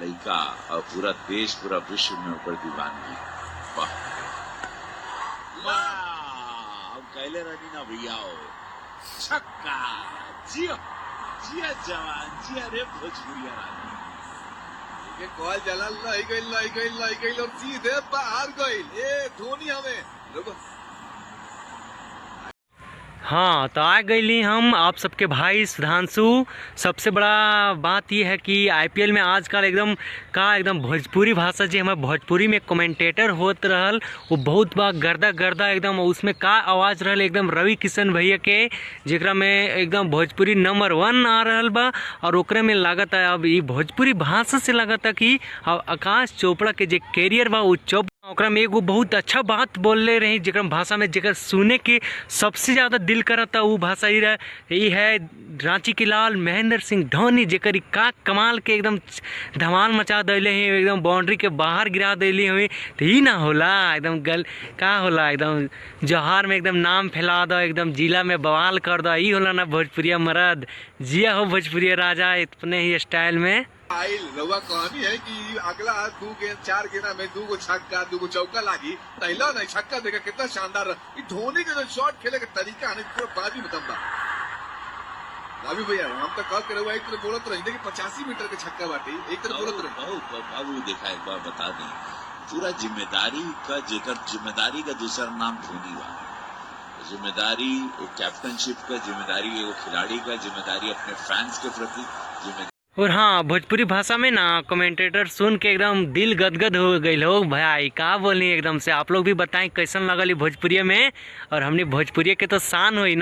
लइका और पूरा देश, पूरा विश्व में ओकर दीवानगी। वाह वाह, हम कहले रहनी ना भैया, हो छक्का। जिया जिया जवान जिया रे भोजपुरिया रानी। के कॉल जला लई गई, लई गई, लई गई और सीधे बाहर गई। ए धोनी हमें लोगो। हाँ, तो आ गईली हम आप सबके भाई सुधांशु। सबसे बड़ा बात यह है कि आईपीएल में आजकल एकदम का एकदम भोजपुरी भाषा जी हमारे भोजपुरी में कमेंटेटर होत रहल, वो बहुत बा गर्दा गर्दा एकदम उसमें का आवाज़ रहल एकदम रवि किशन भैया के, जेकरा में एकदम भोजपुरी नंबर 1 आ रहल बा। और ओकरे में लागत है अब ये भोजपुरी भाषा से लागत है कि अब आकाश चोपड़ा के जो कैरियर बा वो चौप। ओकरा में एगो बहुत अच्छा बात बोलले रही जेकरा भाषा में जेकर सुने के सबसे ज़्यादा दिल करता वो भाषा ही रह, ये है रांची के लाल महेंद्र सिंह धोनी, जेकर का कमाल के एकदम धमाल मचा दिले हैं, एकदम बाउंड्री के बाहर गिरा दिले हुए। तो ये ना होला एकदम गल का होला एकदम जौहार में एकदम नाम फैला दो, एकदम जिला में बवाल कर दो, ये होला ना भोजपुरिया मर्द। जिया हो भोजपुरिया राजा इतने ही स्टाइल में। आइल रउआ कहानी है कि अगला 2 गेंद 4 गेंदा में 2 गो छक्का 2 गो चौका लागी तैला नहीं छक्का देखा कितना शानदार। धोनी के जो शॉट खेले के तरीका है पूरा बाजी में दम बा। रवि भैया हम तो कह के रउआ एक तरफ बोलत रही देखिए 85 मीटर के छक्का बाटे, एक तरफ बोलत रही। बहुत बाबू देखा एक बार बता दें पूरा जिम्मेदारी का, जेकर जिम्मेदारी का दूसरा नाम धोनी बा। जिम्मेदारी कैप्टनशिप का, जिम्मेदारी एगो खिलाड़ी का, जिम्मेदारी अपने फैंस के प्रति जिम्मेदारी। और हाँ, भोजपुरी भाषा में ना कमेंटेटर सुन के एकदम दिल गदगद हो गई हो भाई, का बोली एकदम से। आप लोग भी बताएं कैसन लगल भोजपुरी में, और हमने भोजपुरी के तो शान हुई ना।